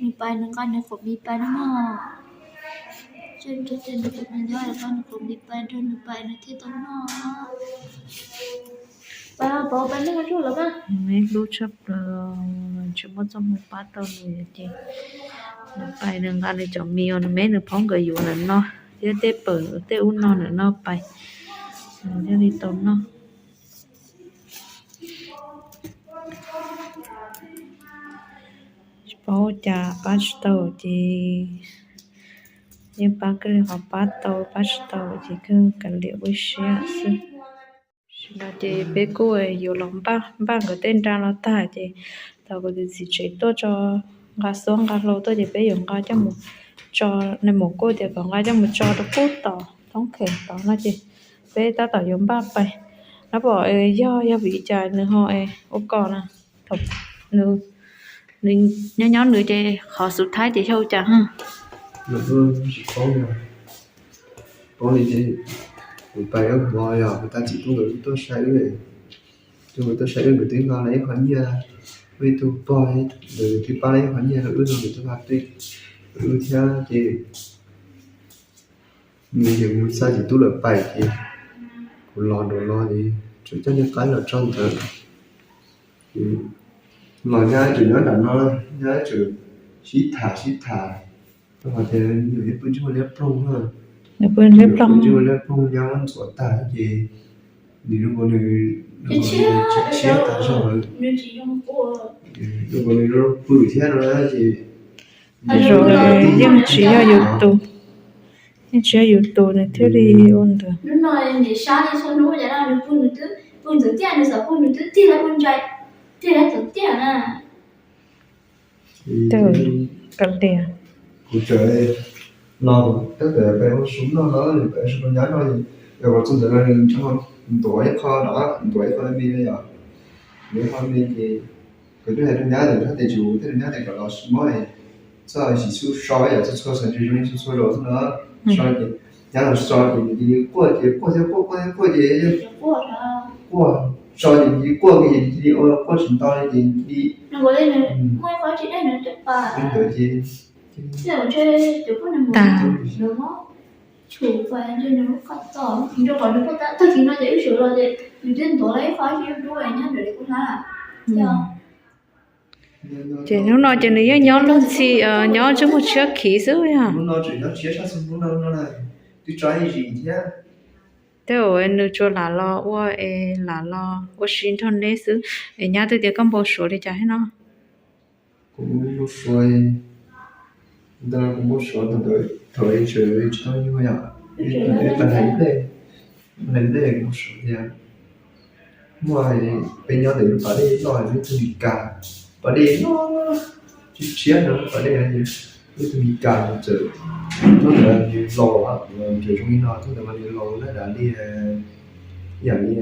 Nws pais nws nqa nws khoom mis pais no mog. Nws khoom mis pais nrog nws khoom mis pais nrog nws pais nws thiaj tau noj. Pab, pab, pab, neb hlub tshaj plaws, tsis muaj txoj hmoo pab tau nws ces nws pais nws nqa nws cov mis uas nws me nws phob nkawd yuav ntawm no thiab tej pawm tej ub no ntawm no pais, nws thiaj li tau noj. Tsis paub ua cas pab tsis tau ces yeej pab kawg li, qhov pab tau pab tsis tau ces kawg kav liam ua siab xwb. Tam sim no ces peb kuj yuav los npaj npaj nkawd tej nra no tag ces thaum kuv tus txiv tsev tuaj tso nqa xuab nqa hlau tuaj ces peb yuav nqa coj mus tso, nws mus kuj tias kom nqa coj mus tso rau pub tom thoob kheem tod no ces peb tab tom yuav npaj pais. Nab pom yog yog vim li cas nws ho ua kom na, thaum nws nyob nyob nws ces qhov xub thaib ces yog ua cas ha. Paub li ces kuv pais ub hmo yog kuv tab txiv tub nkawd tuaj saib wb, tub nkawd tuaj saib wb nkawd twb nqa lawv ib qho nyiaj, muaj ib tug pog ntawd twb pab lawv ib qho nyiaj rau wb no nkawd twb nqa tuaj wb thiab ces nws ces kuv xa txiv tub lawv pais ces kuv los nraum no ces tsuas coj niag qaib los tso ntawd. Los nyab tseem nyob nram no, nyab tseem sib tham sib tham, rau qhov tias nws pw ntsej muag liab ploog na. Nws pw ntsej muag liab ploog, nyab muab ntxuav tag ces nws zoo nkaus nws tshiab tas zog, zoo nkaus nws zoo pw thiab no ces zaum no yeej tsis yog yus tus, yeej tsis yog yus tus nws thiaj li ua ntawd. Kuv tseem los tab tom pem ua su noj no, pem ua su rau nyab noj, yog los txog ntawd no nws ntuav ib qho no, ntuav ib qho me no yom, ntuav ib qho me ces kuv twb hais rau nyab tias, hais tias tsis ua, thiaj li nyab tias kom los mob txoj xim xub so yom, txhua txhua xyoo zoo li txhua txhua zaus xwb no, so ces nyab los so ces nws cia li quaj ces quaj thiab quaj quaj thiab quaj ces quaj, so ces nws cia li quaj ces nws cia li ua quaj tsis nto li ces nws cia li ntawd ces tas. Ces hnub no ces nws yeej nyob luag ntxhi, nyob ntsej muag tshiab khiv xwb yog. Tej zaum nws tsuas lam los ua es lam los ua si nrog neb xwb, es nyab twb tias koj npau suav li cas thiab no? Kuv npau suav, ntawd kuv npau suav thaum ntawd thaum tseem tsis tau nyuaj yom, ib tug nplej, ib tug nplej kuv npau suav tias muaj, peb nyob ntawm lub pas dej loj, ib tug Mes Kas, pas dej loj, tshiab tshiab no pas dej, ib tug Mes Kas txawm, thaum ntawd nws laus, nws zoo li no, thaum ntawd mas nws laus lawm li, yam li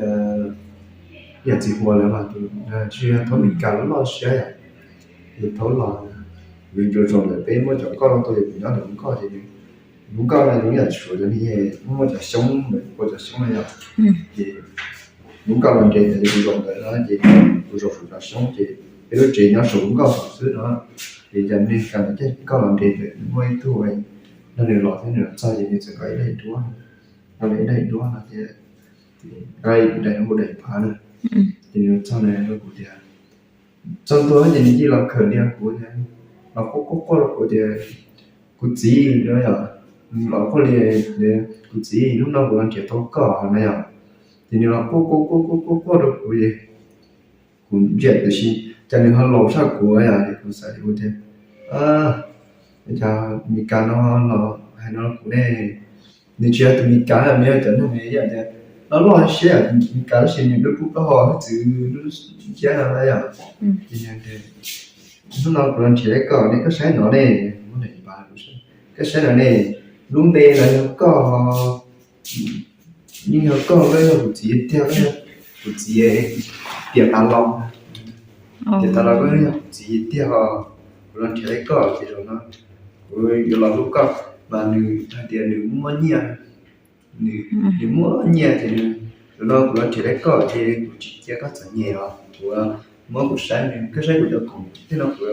yam txiv huas lawm mas tus, tsis yog thaum Mes Kas loj loj siab yom, ces thaum los nws zoo zoo ntawm peb muab cov nkoj no tau ces kuv nyob ntawm nkoj ces lub nkoj no zoo yam tsis suav cov niag muaj cov xyoob ntawm ua cov xyoob no yom, ces lub nkoj los nres ntawd ces kuv zaum ntawd no ces kuv zaum saum cov xyoob ces peb lub tsev nyob saum lub nkoj saum xwb no, ces cov niag Mes Kas ntawd caij nkoj los nres ntawd muaj ib tug nrog nws los thiab nws los txog ces nws txawm nqa ib daim duab, nqa ib daim duab no thiab, nqa ib daim hu daim phav na, ces nws los txog nws hais rau kuv tias, txog ntua ces nws cia li los khawm diav kuv tias, los quaj quaj quaj rau kuv tias, kuv txiv no yom, los quaj li, kuv txiv, hnub no kuv los nrhiav tau koj no yom, ces nws los quaj quaj quaj quaj quaj quaj rau kuv ces kuv ntsia tiam sis cas nws ho laus tshaj kuv yom, ces kuv xav tias ua tias, cas Mes Kas no los hais no rau kuv ne, nws tsis yog tus Mes Kas, nws yog cov neeg ib yam tias loj loj siab Mes Kas tab sis nws lub kub plaub hau hwj txwv lub siab no yom, hnub no kuv los nrhiav koj ne, koj saib no ne, koj saib no ne, lub npe los yog koj, yeej yog koj, koj yog kuv txiv tiag, koj yog kuv txiv tiam tas los, tiam tas los koj yog kuv txiv tiag os, kuv los nrhiav koj ces zaum no kuv yuav los hlub koj, mas nws hais tias nws muaj nyiaj, nws muaj nyiaj ces nws, zaum no kuv los nrhiav koj ces kuv tsis cia koj txom nyem os, kuv muab kuv saib, koj saib kuv cov khoom tej no kuv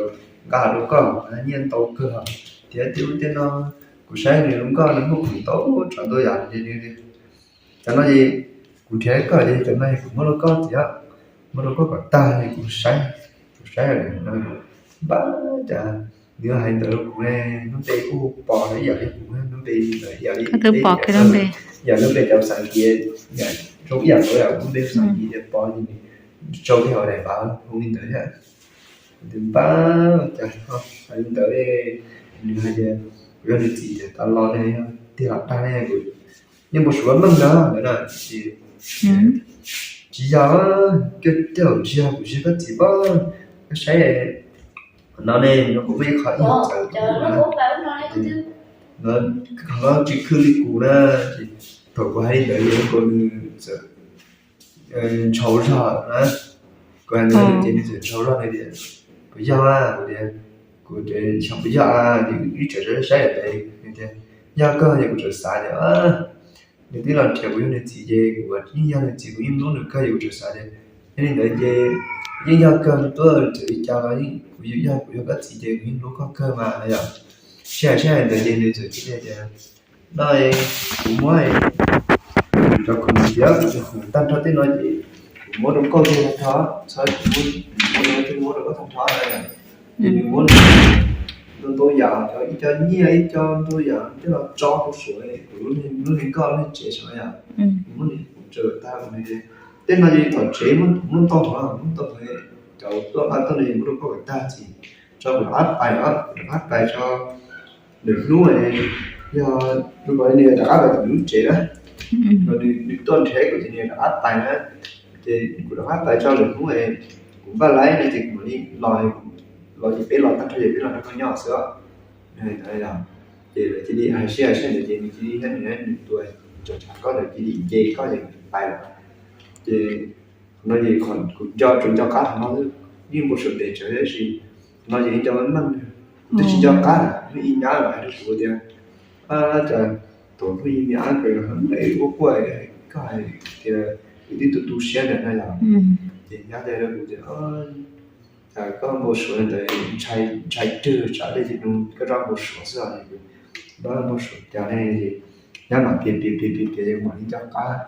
nqa rau koj, nyiaj ntau kawg thiab tej ub tej no. Kuv saib nws lub nkoj nws muaj khoom ntau tsav ntau yam li. Cov no ces kuv nrhiav koj ces cov no kuv muab rau koj tiag, muab rau koj kom tag es kuv saib, kuv saib npab cas nws hais ntawd rau kuv ne. Lub npe kuj hu Pov ib yam li kuv, lub npe ib yam li, ib yam lub npe cov xav kiv, zoo ib yam kuv lub npe xav kiv tias Pov, tsau li hauv daim npab hu li ntawd thiab. Npab cas hais li ntawd, nws hais tias kuv yog nws txiv tias tas los ne, tiag los dag ne, kuv yeej npau suav meej ntag ntawd na. Ces tsis yog, kiag tej zaum tsis yog kuv tsis yog koj txiv pob, koj saib no ne, no kuv muaj ib qho ib yam txawv, no tsis khwv li kuv na. Ces thaum kuv hais li ntawd ces kuv nws txawm ntshau zog na. Kuv hais ntawd ces nws txawm ntshau zog hais tias, puas yog? Kuv tias, kuv tias xyov puas yog, ces ib tsam saib saib tias, yog kawg ces kuv txawm xav tias nws twb los nrhiav kuv yog nws txiv ces kuv yeej yog nws txiv, kuv yeej hlub nws kawg, ces kuv txawm xav tias yog li ntawd ces yeej yog kawg, tuaj txawm li cas los kuv yog, kuv yog koj txiv ces kuv yeej hlub koj kawg mas yom. Sij hawm sij hawm ntawd ces nws txawm teb tias, no kuv muab cov khoom ntxiv, cov khoom tag nrho tej no ces kuv muab rau koj tag nrho, txhob, kuv muab rau koj tag nrho na. Ces nws muab ntau ntau yam, cov ib co nyiaj ib co ntau yam tej los tso rau saum kuv lub niag nkoj lub niag tsev saud yom. Muab nws tsaws tag, tej no ces tom tsev muab ntau hov, muab ntau hov, cov tuaj qab tuaj no muab rau koj kom tag ces tso kuv rov qab pais, kuv rov qab pais tso. Lwm hnub yog rau qhov nws rov qab pais tom lub tsev na, nws tuaj nrhiav kuv ces nws rov qab pais na, ces kuv rov qab pais tso. Lwm hnub kuv npaj laib no ces kuv mam li los, los ces peb los tag nrho ces peb los nrog koj nyob xwb. Ces lawv cia li hais sij hais sij ntawd ces nws cia li thiab nws, nws tus tseem tshav koj ntawd cia li nce koj ces pais lawm. Ces no ces kuv nco, tsuas nco qab qhov no xwb, yeej npau suav ntev tsawv tab sis no ces yeej nco meej. Kuv twb tsis nco qab, ib nyab los hais rau kuv tias, cas thaum phooj ywg me ab kawm los ua quaj, koj hais tias wb twb tu tu siab ntawm no yom. Ces nyab tias rau kuv tias, cas koj npau suav ntawd, ntshai twg tsam dej ces nug koj rov npau suav xwb os. Npau suav cas ne? Nyab mam piav piav piav piav piav mam li nco qab.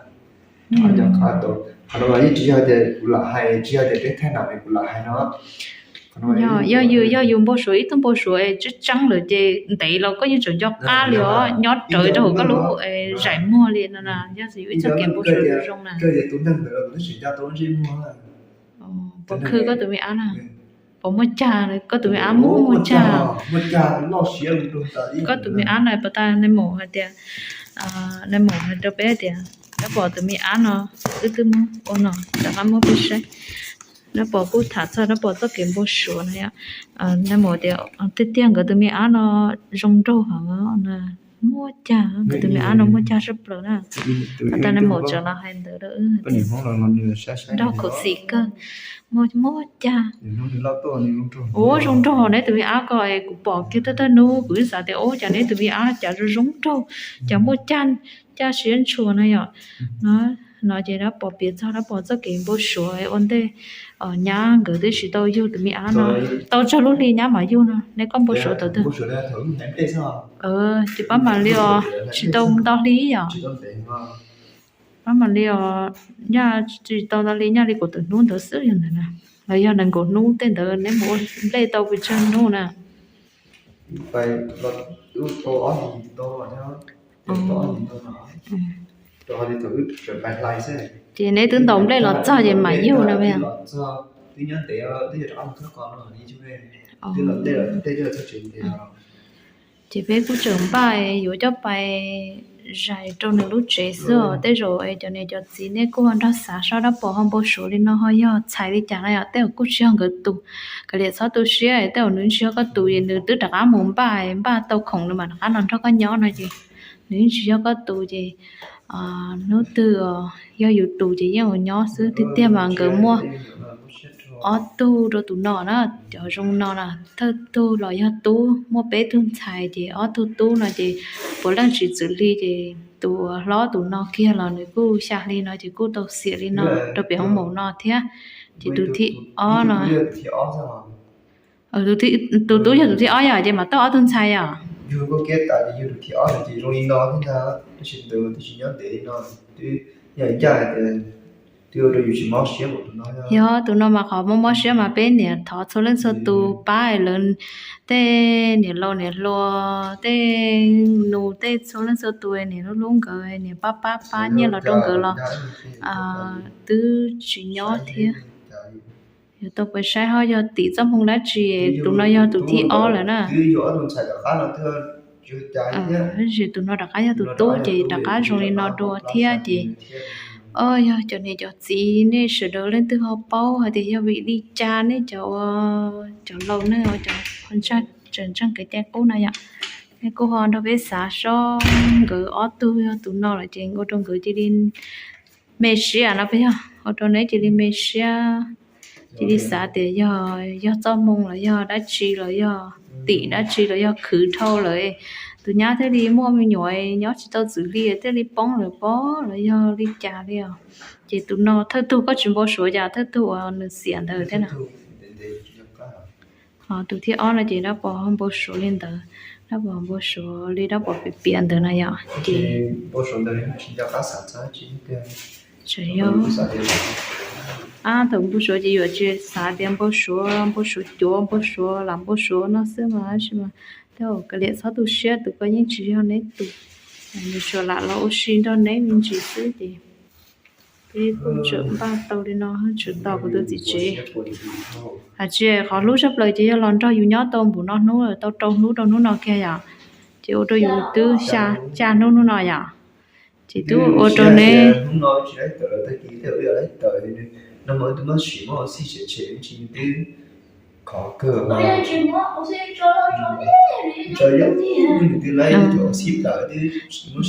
Nco qab tau. Qhov no mas yeej tsis yog tias kuv lam hais, tsis yog tias peb thaij nam es kuv lam hais no. Yog yus, yog yus npau suav ib tug npau suav es tseeb tseeb lawm ces ntev los koj yeej tseem nco qab li os, nyob rawv rau hauv koj lub zaim muag li no na, yog xwb yus ib txoj kev npau suav zoo na. Pov khw koj tus me ab na, pov muaj cag, koj tus me ab muaj muaj cag. Koj tus me ab na, pov tas nais maum hais tias, nais maum hais rau peb tias, rab pov tus me ab no, wb twb muab ua no, rov qab muab peb saib. Rab pov kuj tham txog rab pov txoj kev npau suav na yom. Nais maum tias tiag tiag nkawd tus me ab no zoo nraug heev na, muaj cag, nkawd tus me ab no muaj cag sab plaws na. Pov tas nais maum tseem los hais ntawd rau wb, nraug khuv xim kawg, muaj, muaj cag. Ua zoo nraug neb tus me ab ko es kuv pom kiag thawj thawj hnub kuv yeej xav tias ua cas neb tus me ab cas zoo zoo nraug, cas muaj cag, cag siab ntshua na yom. No ces rab pov piav txog rab pov txoj kev npau suav ua ntej nyab nkawd twb tsis tau yug tus me ab no, tau tsawg lub hli nyab mam yug no, neb koj npau suav thaum twg? Ces pab mam li os, tsis tau ntau hli yom. Pab mam li os, nyaj tsis tau ntau hli, nyaj li kaum tawm hnub ntawd xwb yog ntawd na, los yog nees nkaum hnub tej ntawd, neb mus ua nplej tau pes tsawg hnub na? Ces neb twb ntaus nplej los txog ces mam yug no. Ces peb kuj tseem npaj yuav coj pais zais rau nws lub tsev xwb os. Tej zaum cov niam cov txiv nej kuj ho nrog xav sab dab pom ho npau suav li no ho yog txhais li cas na yom. Tej zaum kuj tsis yog nkawd tus, kav liam txhob tu siab. Tej zaum nws tsis yog koj tus es nws twb rov qab mus npaj, npaj tau khoom nws mam rov qab los nrog koj nyob no ces nws yeej tsis yog koj tus ces hnub twg yog yus tus ces yeej ua nyob xwb. Tiag tiag mas nkawd muaj ob tug rau tus no na, cov zoo no na, thawj tug los yog tub, muaj peb tug ntxhais ces ob tug tub no ces puav leej tsis txwm hli ces tus hlob tus no kiag los nws kuj xya hli no ces kuj tau xiam li no rau pem hoob maum no thiab. Ces tus thib ob no, Tus tub yog tus thib ob yom, ces mam tau ob tug ntxhais yom. Yog tus thib ob no ces zoo li no thiab ntag, tab sis ntawd twb tsis nyob ntev li no, twb yog ncaj hais tias twb ua rau yus tsis mob siab npaum tus no. Yog tus no mas qhov mob mob siab mas peb niam thov txhua leej txhua tus pab lawv, tej niam laus niam hluas, tej nus tej txhua leej txhua tus niam hlub hlub nkawd, niam pab pab pab nyiaj los rau nkawd los twb tsis nyob thiab. Yus tau pais saib ho yog tim txoj hmoo dab tsi, tus no yog tus thib ob lawm na. Tab sis tus no rov qab yog tus tub ces rov qab zoo li no dua thiab ces, o, yog cov niam cov txiv nej sawv daws leej twg ho paub hais tias yog vim li cas nej cov ua, cov laus nej cov tseem ntseeg kev cai qub no yom, nej kuj ho nrog peb xav sob nkawd ob tug, yog tus no lawm ces ua rau nkawd cia li me siab no peb yog ua rau neb cia li me siab, cia li xav tias yog, yog txoj hmoo los yog dab tsi los yog tim dab tsi los yog khwv dhau lawm, tus nyab thiaj li muaj me nyuam nyob tsis tau txwm li thiaj li poob lawm pob los yog li cas li os. Ces tus no thawj tug koj tsis npau suav cas, thawj tug uas nws xiam ntawd thiab na. Ho tus thib ob no ces dab pos npau suav li ntawd, dab pos npau suav li dab pos piav piav ntawd na yom. Ces tseem yog, a, thaum npau suav ces yuav tsis xav tias npau suav, npau suav cuav, npau suav lam npau suav no xwb mas, tab sis mas tej zaum kav liam txhob tu siab, tus ko yeej tsis yog neb tus, nws tsuas lam los ua si nrog neb me ntsis xwb ces peb kuj tseem npaj tau li no, tseem tos kuv tus txiv tsev. Hais tsis qhov hlub tshaj plaws ces yog los nrog yus nyob tau npaum no hnub, tau rau hnub rau hnub no kiag yom, ces ua rau yus twb xya hnub hnub no yom, ces twb ua rau neb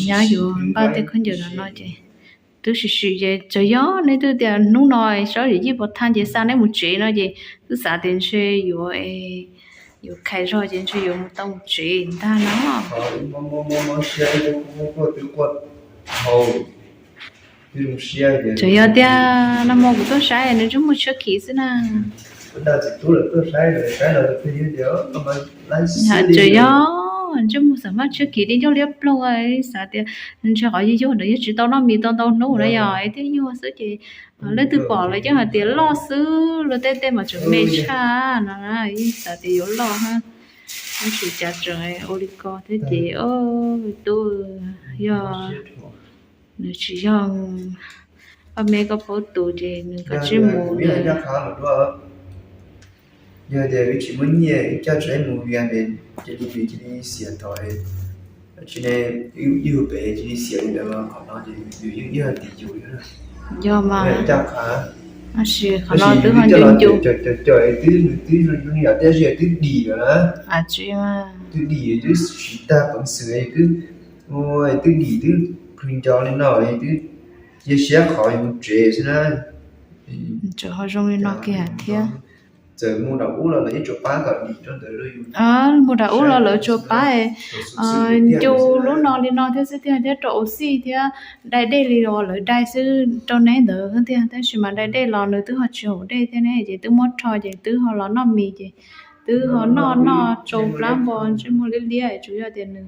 nyob yus npaj tej khaub ncaws no no ces twb sim sim ces txawm yog neb twb tias hnub no sawv yim yij pov thaj ces xa neb mus tsev no ces twb xav tias ntshe yuav, yuav khais zog ces ntshe yuav mus tau mus tsev ntag no. Tseem yog tias nag hmo kuv tuaj saib nws ntsej muag tshiab khiv xwb na. Tseem yog ntsej muag xam maj tshiab khiv li ncauj liab ploog, xav tias ntshe qhov yuag yuag ntawd yog tsis tau noj mis tau ntau hnub na yom, thiaj yuag xwb ces leej twg pom lawv yeej hais tias loj xwb, luag tej tej mas tseem me tshaj no, yeej xav tias yuav loj hab, tab sis cas tseem ua li ko thiab ces tub, yog nws tsis yog, oj me koj paub tus ces nws kav tsij mus. Yog tias wb tsis muaj nyiaj coj tsev mus via ces cia li xiam tau, tsis ne, ib hu pem cia li xiam li ntawd qhov no ces yus yeej ib yam tim yus. Yog mas, tab sis qhov no twb ho ncu ncu, twb nws twb yam tiaj zia twb dim lawm na, twb dim twb siv tag peev xwm twb, twb dim twb plhws nco li no twb cia siab qhov yus mus tsev xwb na. Tseem ho zoo li no kiag thiab. Txawm mus nram ub los lawv yeej tsuas pab kom dim rau ntawd. Mus nram ub los lawv tsuas pab ncu lub no li no thiab xwb tiag, thiab rau ua xij thiab dai dej li lawv dai xwb rau neb ntawd tiag, tab sis mas dai dej los nws twb ho tsis haum dej thiab ne, ces twb muab rho ces twb ho los noj mis ces twb ho noj noj tsau plab npo ntsej muag liab liab, tsuas yog tias nws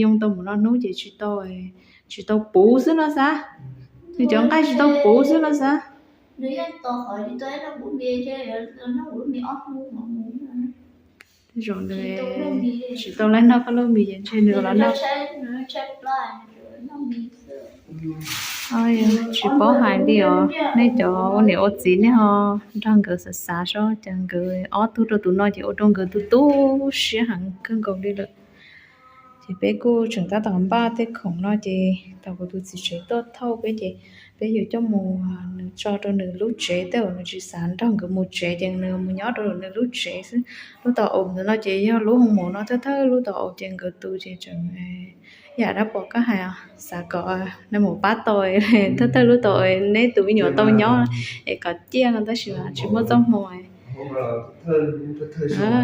yoo tau mus no hnub ces tsis tau, tsis tau puv xwb no xav, nws cov nqaij tsis tau puv xwb no xav. Zoo nws tsis tau laib noj paj lauj mis ces ntshe nws los noj. Tsis paub hais li os, nej cov ua niam ua txiv nej ho nrog nkawd xav xav saib, ces nkawd ob tug rau tus no ces ua rau nkawd tu tu siab heev kawg nkaus li lawm. Ces peb kuj tseem tab tom npaj tej khoom no ces thaum kuv tus txiv tsev tuaj thauj peb ces peb yuav coj mus, nws tso rau nws lub tsev, tej zaum nws tsis xav nrog nkawd mus tsev ces nws mus nyob rau nws lub tsev xwb. Lub tau aum ntawd no ces yog lub hoo maum no thawj thawj lub tau aum ces nkawd tus ces tseem yam dab pom koj hais, xav kom nws mus pab tau thawj thawj lub tau, neb tus me nyuam tau nyob es kom ciaj no tab sis mas tsis muaj txoj hmoo.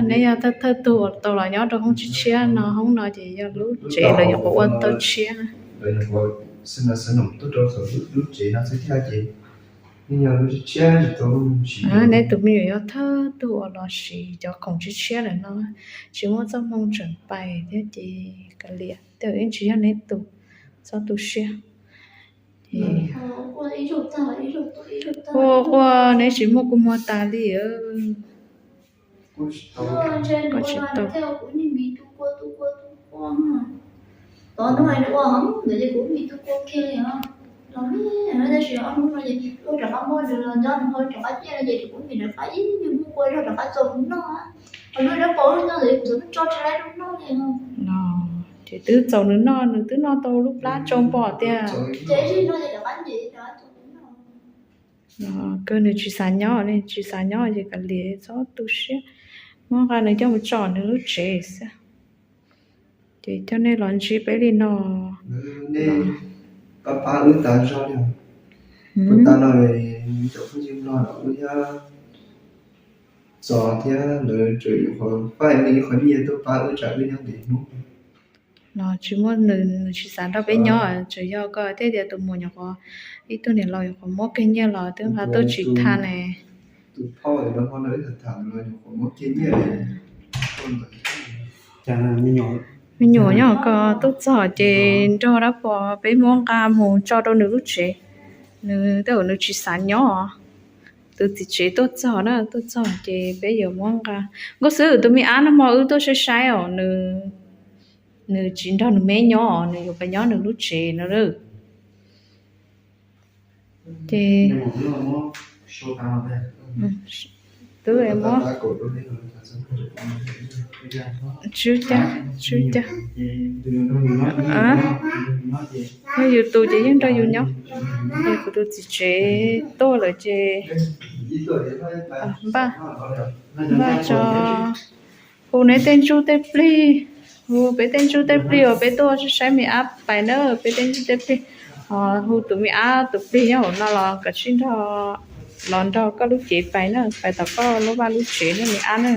Neb yog thawj thawj tug uas tau los nyob rau hoob tshiab tshiab no, hoob no ces yog lub tsev lawv nyuam qhuav ua tau tshiab na. Neb tus me nyuam yog thawj tug uas los siv cov khoom tshiab tshiab lawm no, tsis muaj txoj hmoo tseem pais thiab ces kav liam, tej zaum yeej tsis yog neb tus, txhob tu siab. Ua ua neb tsis muaj kua muag tas li. Tsis tau. Ces twb txaus nws noj, nws twb noj tau lub plab tsau npo tiag. Kawg nws tsis xav nyob, nws tsis xav nyob ces kav liam, txhob tu siab. Muab nqa nws coj mus tso nws lub tsev xwb. Ces coj nej los ntsib peb li no. Pab pab wb tas zog li. Puas tas no, cov phooj ywg Nplog los wb thiab, txog thiab lawv tseem yuav qhov faib me ib qhov nyiaj tuaj pab wb tsam wb nyob ntev hnub. Los tsis muaj nws, nws tsis xav nrog peb nyob, tsuas yog koj thiaj tias tus muam nyuam qhuav, ib tug niam laus nyuam qhuav muab kiag nyiaj los twb nqa tuaj tsis tha ne. Me nyuam nyob ko tuaj txog ces nrog dab pos peb muab nqa mus tso rau nws lub tsev. Nws tej zaum nws tsis xav nyob. Tus txiv tsev tuaj txog na, tuaj txog ces peb yuav muab nqa. Nkauj Xwb, tus me ab no mas wb tuaj saib saib os, nws tsis nrog nws me nyob, nws yuav pais nyob nws lub tsev no lawm. Ces twb muab, tswb cab, tswb cab. Yog yus tus ces yeej nrog yus nyob. Kuv tus txiv tsev tuaj lawm ces npaj, npaj tso, hu neb tej ntsuj tej plig, hu peb tej ntsuj tej plig uas peb tuaj saib me ab pais na, peb tej ntsuj tej plig. Hu tus me ab tus plig nyob hauv no los koj sim nrog, los nrog koj lub cev pais na, pais tom koj lub vaj lub tsev na me ab na.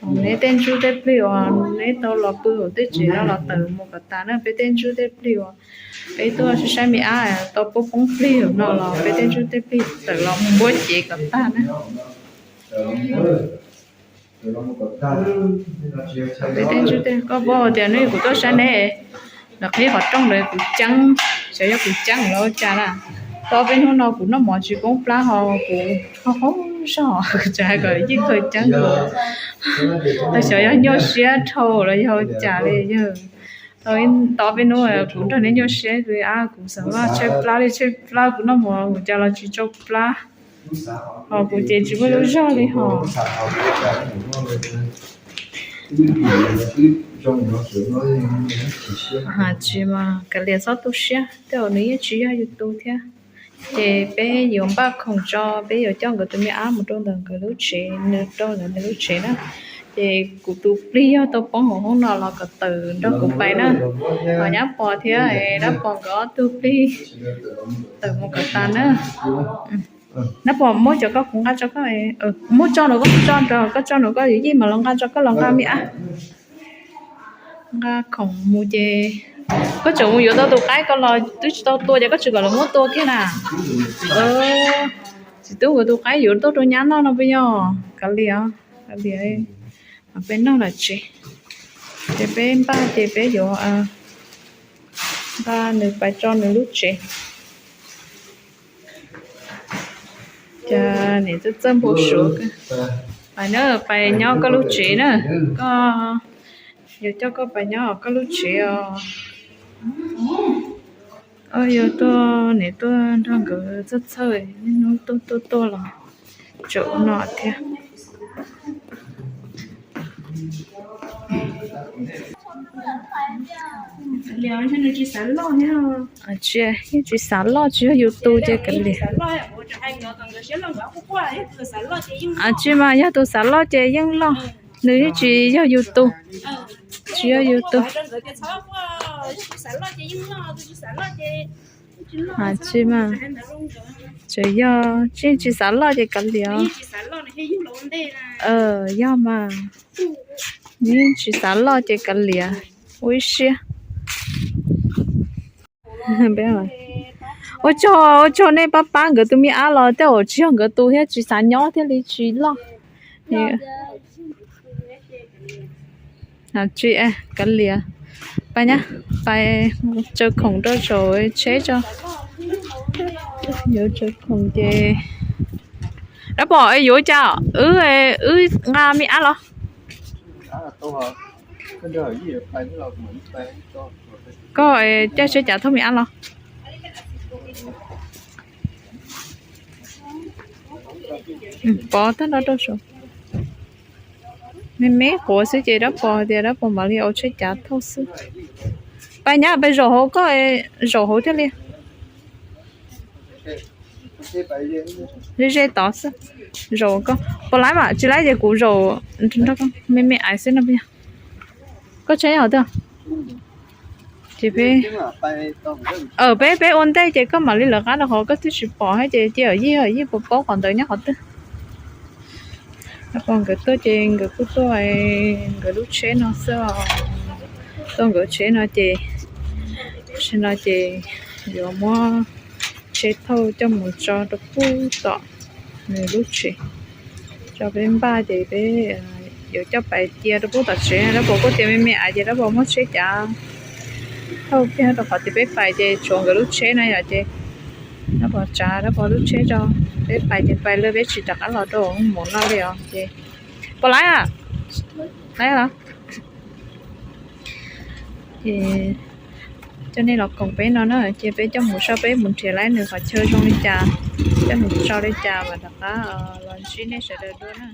Neb tej ntsuj tej plig uas neb tau los pw hauv tej tsev no los tawm mus kom tas na, peb tej ntsuj tej plig uas peb tuaj saib saib me ab tau poob poob plig hauv no los peb tej ntsuj tej plig tawm los mus npuab cev kom tag na. Peb tej ntsuj tej, koj paub tias neb kuv tuaj saib neb, lawv qhib qhov rooj ntawd kuv ceeb, xyov yog kuv ceeb los ua cas na. Tau peb hnub no kuv noj mov tsis poob plab ho kuv qaug qaug zog, kuv tseem hais kom yeej kawg ceeb kuv, xyov yog nyuaj siab dhau los yog ua cas li yog. Tau peb hnub kuv nrog neb nyuaj siab, kuv xam maj tshaib plab li tshaib plab, kuv noj mov kuv cas los tsis tsau plab, ho kuv ces tsis muaj lub zog li ho. Tsis mas kav liam txhob tu siab, tej zaum nws yeej tsis yog yus tus thiab. Ces peb yuav npaj khoom tso, peb yuav coj nkawd tus me ab mus rau ntawm nkawd lub tsev, nws rau ntawm nws lub tsev na. Ces kuv tus plig yog tau poob hauv hoob no los kom tawm nrog kuv pais na. Ho nyab pos thiab dab pos nkawd ob tug plig tawm mus kom tas na. Dab pos muab cov koj kuv nqa tso koj, muab tso nrog koj, tso nrog koj, tso nrog koj, yij mas los nqa tso koj los nqa me ab. Nqa khoom mus ces koj tseem mus yuav tau tus qaib ko los twb tsis tau tua ces koj tsis kom lawv muab tua kiag na. Txiv tub, kuv tus qaib yuav tuaj rau nyab noj no puas yog? Kav liam, kav liam, peb noj lawm tsev, ces peb npaj ces peb yuav nqa nws pais tso nws lub tsev. Cas niam txawj txawj npau suav kawg. Pais na, pais nyob koj lub tsev na, koj, yuav coj koj pais nyob koj lub tsev os. Yuav tuaj, niam tuaj nrog nkawd txhawj txhawj, niaj hnub tuaj tuaj tuaj los tseem ua no thiab. Tsis, yeej tsis xav loj, tsis yog yus tus ces kav liam. Tsis mas yog tus xav loj ces yeej loj, nws yeej tsis yog yus tus, tsis yog yus tus. Tsis mas, tseem yog tsis, tsis xav loj ces kav liam. Yog mas, yeej tsis xav loj ces kav liam, ua ib siab. Ua tsaug, ua tsaug nej pab pab nkawd tus me ab los tej zaum tsis yog nkawd tus thiab tsis xav nyob thiaj li tsis loj. Tsis, kav liam. Pais nyab, pais tsaws khoom rau saum tsheb tso. Yuav tsaws khoom ces, dab pom yuav cas wb, wb nqa me ab los. Koj caij tsheb cav thauj me ab los. Pov tag nrho rau saum. Me me quav xwb ces dab pom tias dab pom mam li ua tsheb cav thauj xwb. Pais nyab, pais zaum hauv koj, zaum hauv thiaj li. Ze ze tod xwb. Zaum koj puas laib mas, tsis laib ces kuv zaum. Me me ais xwb no. Koj tsheb hauv twg? Ces peb, peb peb ua ntej ces koj mam li lawv qab rau qhov koj twb tsis pom thiab ces cia yij, yij puas paub qhov ntawd nyob qhov twg. Dab pom nkawd tuaj ces nkawd kuj tuaj nkawd lub tsheb no xwb os. Tuaj nkawd tsheb no ces, tsheb no ces yuav muab tsheb thauj coj mus tso rau pub tom nws lub tsev, tso peb npaj ces peb yuav coj pais cia rau pub tom tsev. Dab pom kuj tias me me ais ces dab pom muab tsheb cav thauj kiag rau qhov tias peb pais ces tshuav nkawd lub tsheb no yom ces dab pom tsav dab pom lub tsheb tso, peb pais ces pais lawm, peb tsis rov qab los rau mus no li os ces. Puas laib? Laib los? Ces coj nej los koom peb no na, ces peb coj mus saib peb mus nrhiav laib nws qhov chaw zoo li cas, coj nws tso li cas mas rov qab los ntsib nej sawv daws dua na.